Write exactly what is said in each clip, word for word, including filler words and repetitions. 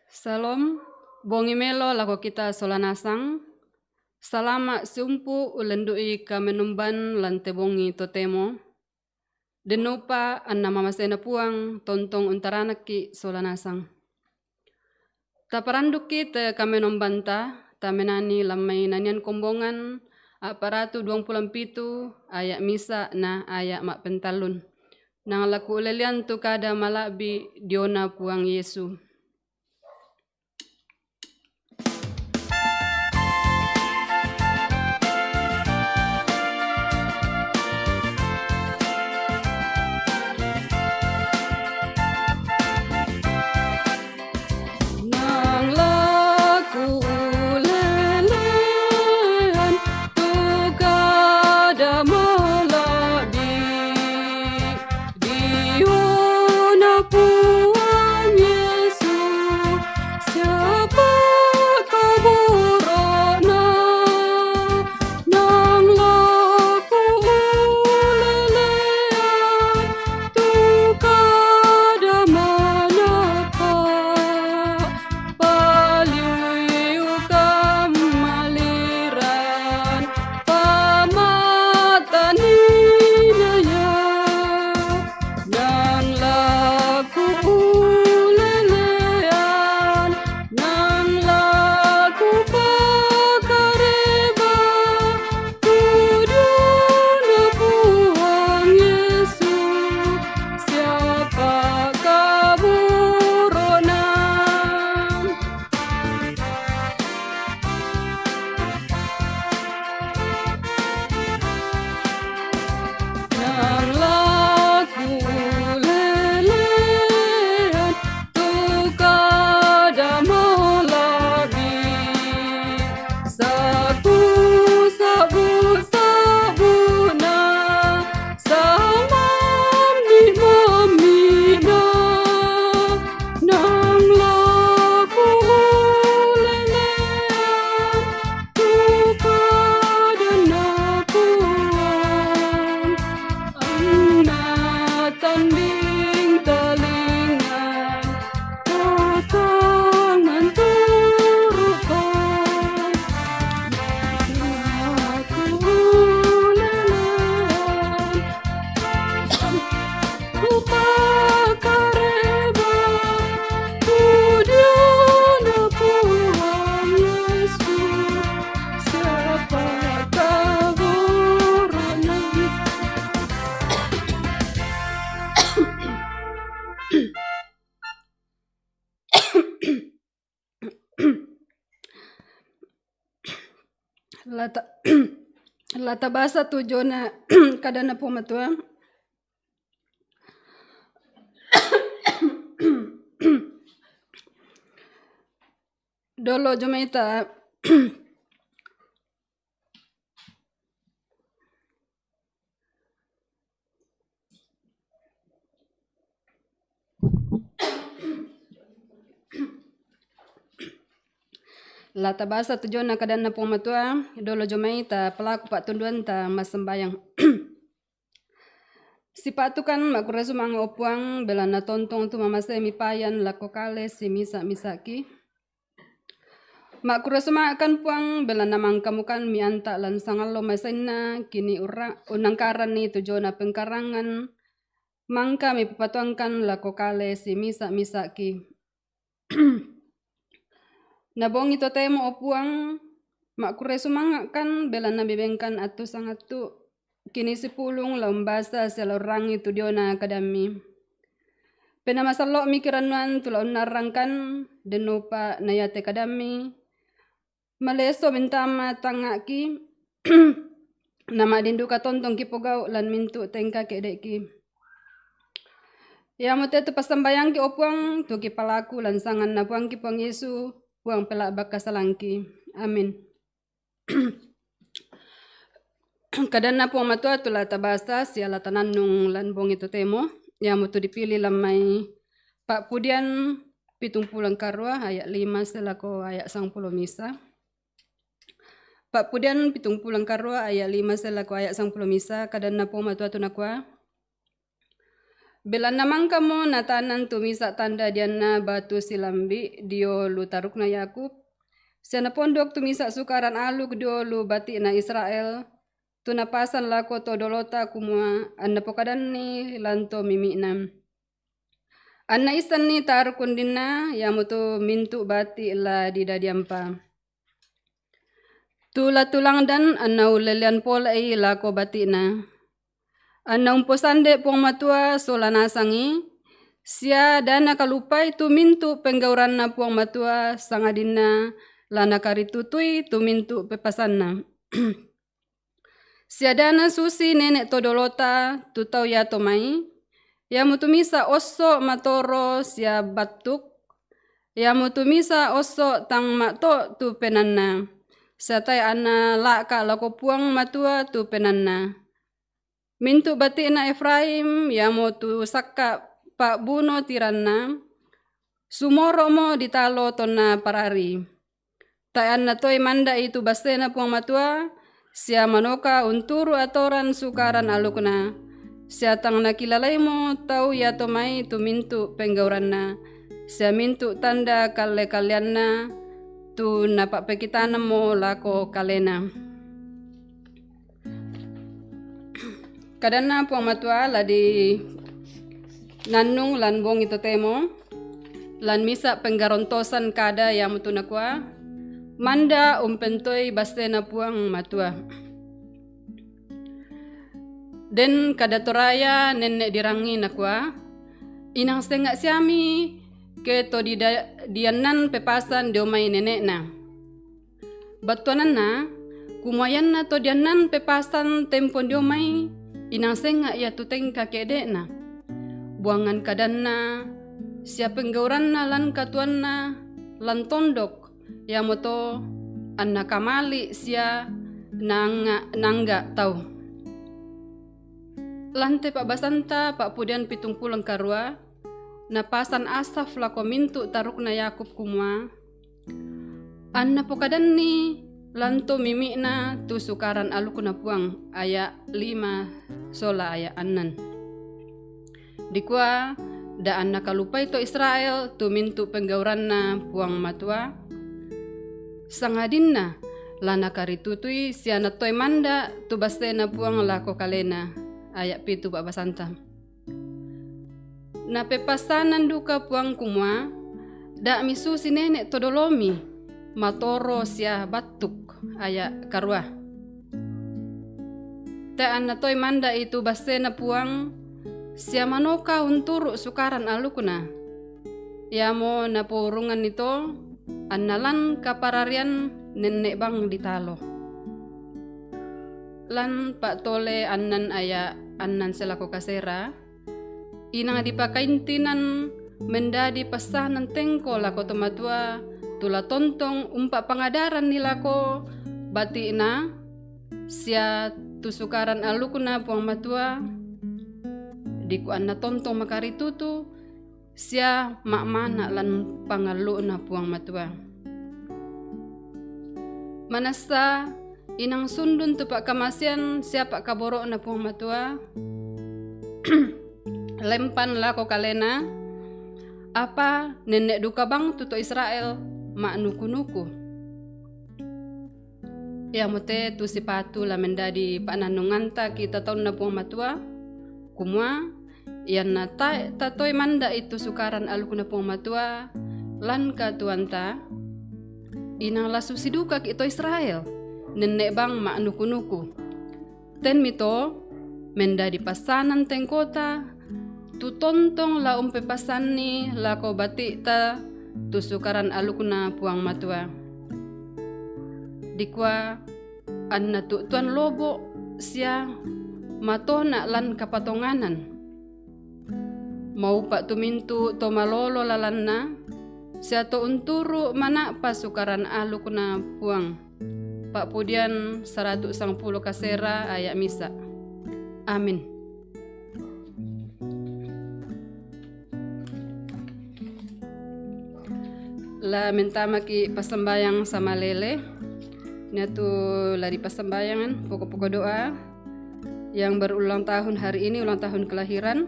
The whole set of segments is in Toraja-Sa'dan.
Salom, bongi melo lako kita sola nasang. Salama siumpu ulendu'i kamenumban lante bongi totemo. Dennopa anna mamasena Puang tontong untaranakki sola nasang. Taparandukki te kamenombanta, tamenani lammai nanian kombongan, a'paratu duangpulo pitu, aya' misa na aya' ma'pentallun. Nang laku ulelean tu kada mala'bi diona Puang Yesu. Nang laku ulelean tu kada mala'bi diona Puang Yesu, siapa kaburona? Nang laku ulelean tu kada manapa, paliu kamaliran pamatanina ya. Nang laku ulelean, nang laku pakareba, tu diona Puang Yesu, siapa kaburona? Nang laku lelean tu kada mala'bi, saku sabu-sabuna samambi-mambina. Nang laku lelean tu kada napuan, anna tanding talinga, tatangan turukan. Nang laku lelean ku pakareba, tu diona Puang Yesu, siapa kaburona? Lata, lata basa tu jona kadanna Puang Matua. Dolo jomai ta Lata basa tu jona kadanna Puang Matua, dolo jomai ta palaku pa'tunduanta massambayang. Sipa'tukan ma'kurre sumanga', o Puang, belanna tontong tu mamasemi payan lako kale simisa-misa'ki. Ma'kurre sumanga'kan, Puang, belanna mangkamukan mi'anta lan sangallo masenna kini urra-, unnangkaranni tu jona pengkarangan, mangka mipapatuangkan lako kale simisa-misa'ki. Nabongi totemo, o Puang, ma'kurre sumanga'kan, belanna mibengkan attu sangattu kini sipulung la umbasa sia la urrangi tu diona kadammi. Penamasallo'mi kirannuan tu la unnarrangkan, dennupa na iate kadammi, maleso mentama tangnga'ki, na ma'dinduka tontong kipogau' lan mintu' tengka ke'de'ki. Iamote tu passambayangki, o Puang, tu kipalaku lan sanganna Puangki Puang Yesu, Puang pela'bak kasalangki. Amin. Kadanna Puang Matua tu la tabasa sia la tanannung lan bongi totemo, iamotu dipili lan mai Pa'pudian pitungpulo karua aya' lima sae lako aya' sangpulo misa. Pa'pudian pitungpulo karua aya' lima sae lako aya' sangpulo misa, kadanna Puang Matua tu nakua, Belanna mangkamo natanan tumisa tanda dianna batu silambi diolu tarukna Yakub, sia napondok tumisa sukaran aluk diolu bati'na Israel, tu napasan lako to dolota kumua, anna pokadanni lan to mimi'na. Anna issenni taruk undinna, iamotu mintu' bati' la didadiampa. Tula-tulangdan anna ullelean pole'i lako bati'na. Anna umposande Puang Matua sola nasangi, sia da nakalupai tu mintu' penggauranna Puang Matua, sangadinna la nakaritutui tu mintu' pepasanna. Sia da nasusi nene' to dolota tu tau iato mai, iamotu misa osso' matoro sia battuk, iamotu misa osso' tang ma'to' tu penaanna, sia tae' anna la'ka' lako Puang Matua tu penaanna. Mintu' bati'na Efraim iamotu sakka' pa'buno tiranna, sumoro'mo ditalo tonna parari. Tae' anna toi manda'i tu bassena Puang Matua, sia manoka unturu' atoran sukaran alukna, sia tang nakilalaimo tau iato mai tu mintu' penggauranna, sia mintu' tanda kalle-kalleanna tu napa'pekitanammo lako kalena. Kadanna Puang Matua la dinannung lan bongi totemo, lan misa' penggarontosan kada iamotu nakua, manda' umpentoi bassena Puang Matua. Den kada toraya nenne' dirangi nakua, inang senga' siami ke to dida-, diannan pepasan dio mai nene'na. Battuananna, kumua ianna to diannan pepasan tempon dio mai, inang senga' ia tu tengka ke'de'na. Buangan kadanna sia penggauranna lan katuoanna lan tondok, iamoto anna kamali' sia naanga-, naangga' tau. Lan te pa'basanta pa'pudian pitung pulo karua, napasan Asaf lako mintu' tarukna Yakub kumua, anna pokadanni lan to mimi'na tu sukaran alukna Puang, aya' lima sola aya' annan. Dikua, da anna kalupai to Israel tu mintu' penggauranna Puang Matua, sangadinna la nakaritutui sia natoi manda' tu bassena Puang lako kalena, aya' pitu pa'basanta. Napepassanan duka Puang kumua, da' misusi nene' to dolomi, matoro sia battuk, aya' karua. Te anna toi manda'i tu bassena Puang, sia manoka unturu' sukaran alukna. Iamo napourunganni to, anna lan kapararian nenne' bang ditalo. Lan pa'tole annan aya' annan sia lako kasera, inang dipakaintinan mendadi passanan tengko lako to matua, tu la tontong umpapangadaranni lako bati'na sia tu sukaran alukna Puang Matua, dikua anna tontong makaritutu, sia ma'mana' lan pangallu'na Puang Matua. Manassa inang sundun tu pa'kamasean sia pa'kaboro'na Puang Matua, lempan lako kalena, apa nenne' duka bang tu to Israel ma'nuku-nuku. Iamote tu sipatu la mendadi pa'nannunganta kita taunna Puang Matua, kumua, ianna tae' tatoi manda'i tu sukaran alukna Puang Matua, lan katuoanta, inang la susi dukaki' to Israel, nenne' bang ma'nuku-nuku. Tenmi to, mendadi passanan tengkota, tu tontong la umpepasanni lako bati'ta tu sukaran alukna Puang Matua. Dikua, anna tu'tuan lobo' sia matona' lan kapatonganan. Maupa' tu mintu' to malolo lalanna, sia to unturu' mana'pa sukaran alukna Puang. Pa'pudian saratu' sangpulo kasera aya' misa'. Amin. La mentamaki' passambayang samalele, niatu la dipassambayangan pokok-pokok doa yang berulang tahun hari ini, ulang tahun kelahiran.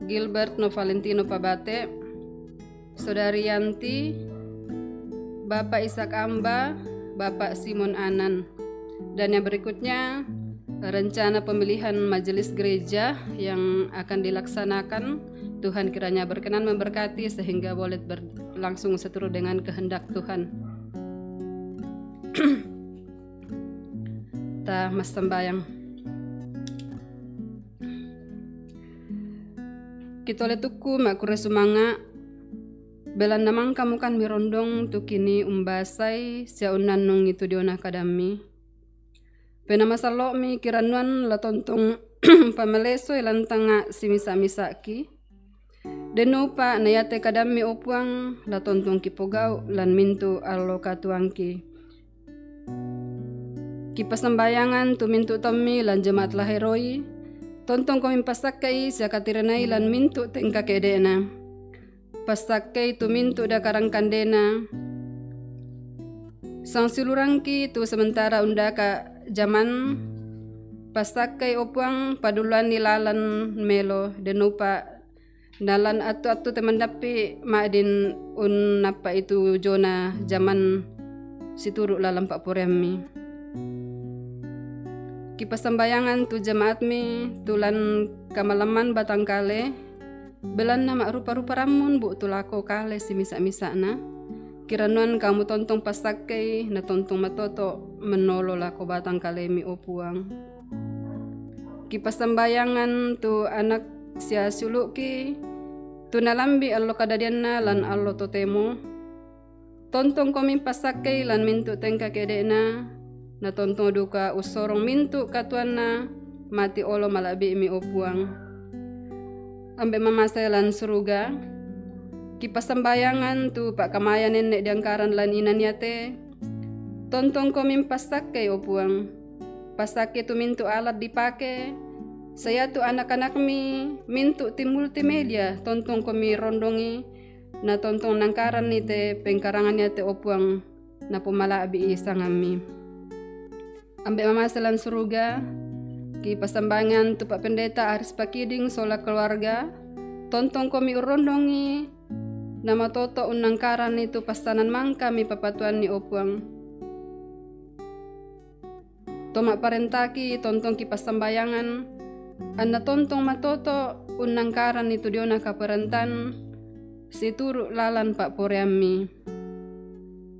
Gilbert no Valentino Pabate, Saudari Yanti, Bapak Ishak Amba, Bapak Simon Anan. Dan yang berikutnya, rencana pemilihan majelis gereja yang akan dilaksanakan. Tuhan kiranya berkenan memberkati sehingga boleh berlangsung seturut dengan kehendak Tuhan. Ta massambayang. Kitole tukku makurre sumanga', belanna mangkamo kan mirondong tu kini umbasai sia unnannungi tu diona kadammi. Penamasallo'mi kirannuan la tontong pamalesoi lantanga simisa-misa'ki. Denno upa' na iate kadammi, o Puang, la tontong kipogau' lan mintu' allo katuoangki. Kipassambayangan tu mintu' tommi lan jemaat Laheroi, tontongkomi passakke'i sia katirenai lan mintu' tengka ke'de'na. Passakke'i tu mintu' dakarang kandena. Sangsiulurangki tu sementara undaka' jaman, passakke'i, o Puang, padulluanni lalan melo, denno upa' na lan attu-attute mandappi' ma'din unnappa'i tu jona jaman situru' lalan pa'poraiammi. Kipassambayangan tu jemaatmi tu lan kamalamman batangkale, belanna ma'rupa-rupa rammun bu'tu lako kale simisa-misa'na. Kirannuan kamu tontong passakke'i na tontong matoto' mennolo lako batangkalemi, o Puang. Kipassambayangan tu anak sia siulu'ki, tu nalambi' allo kadadianna lan allo totemo. Tontongkomi passakke'i lan mintu' tengka ke'de'na, na tontong duka ussorong mintu' katuoanna mati olo mala'bi'mi, o Puang. Ambe' mamase lan suruga, kipassambayangan tu pa'kamaya nenne' diangkaran lan inan iate. Tontongkomi passakke'i, o Puang. Passakke tu mintu' alat dipake, saiatu anak-anakmi mintu' tim multimedia, tontongkomi rondongi, na tontong nangkaranni te pengkarangan iate, o Puang, napomala'bi'i sangammi. Ambe' mamase lan suruga, kipassambayangan tu Pak Pendeta Aris Pakiding sola keluarga, tontongkomi urrondongi, na matoto' unnangkaranni tu passanan mangkami papatuanni, o Puang. To ma'parentaki tontong kipassambayangan, anna tontong matoto' unnangkaranni tu diona kaparentan situru' lalan pa'poraiammi.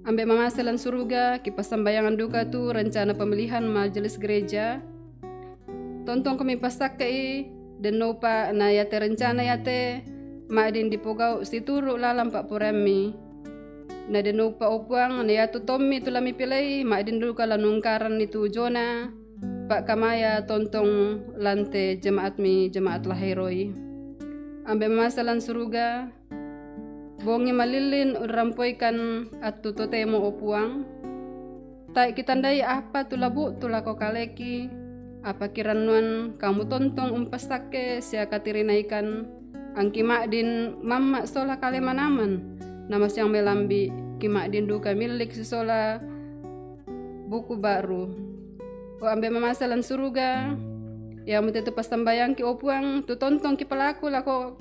Ambe' mamase lan suruga, kipassambayangan duka tu rencana pemilihan majelis gereja. Tontongkomi passakke'i, denno upa' na iate rencana iate ma'din dipogau' situru' lalan pa'poraiammi. Na denno upa', o Puang, na iatu tommi tu la mipilei ma'din duka la nungkaranni tu jona pa'kamaya tontong lan te jemaatmi, jemaat Laheroi. Ambe' mamase lan suruga, bongi malillin urrampoikan attu totemo, o Puang. Tae' kitandai apa tu la bu'tu lako kaleki, apa kirannuan kamu tontong umpassakke sia katirinaikan, angki ma'din mamma' sola kale manaman, namasiang melambi' ki ma'din duka millik sisola buku ba'ru. O ambe' mamase lan suruga, iamote tu passambayangki, o Puang, tu tontong kipalaku lako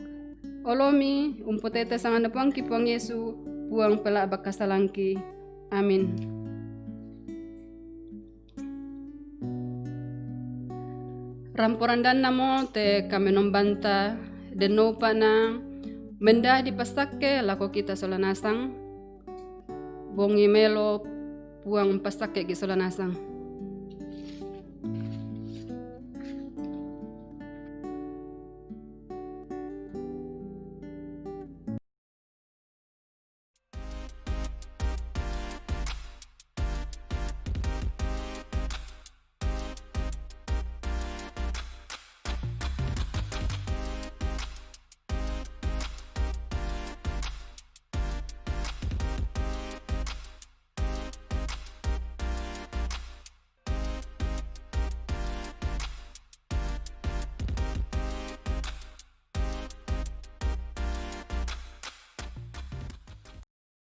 olomi, umpotete sanganna Puangki Puang Yesu, Puang pela'bak kasalangki. Amin. Rampo randannamo te kamenombanta, denno upa' na mendah dipassakke lako kita sola nasang. Bongi melo Puang passakkeki sola nasang.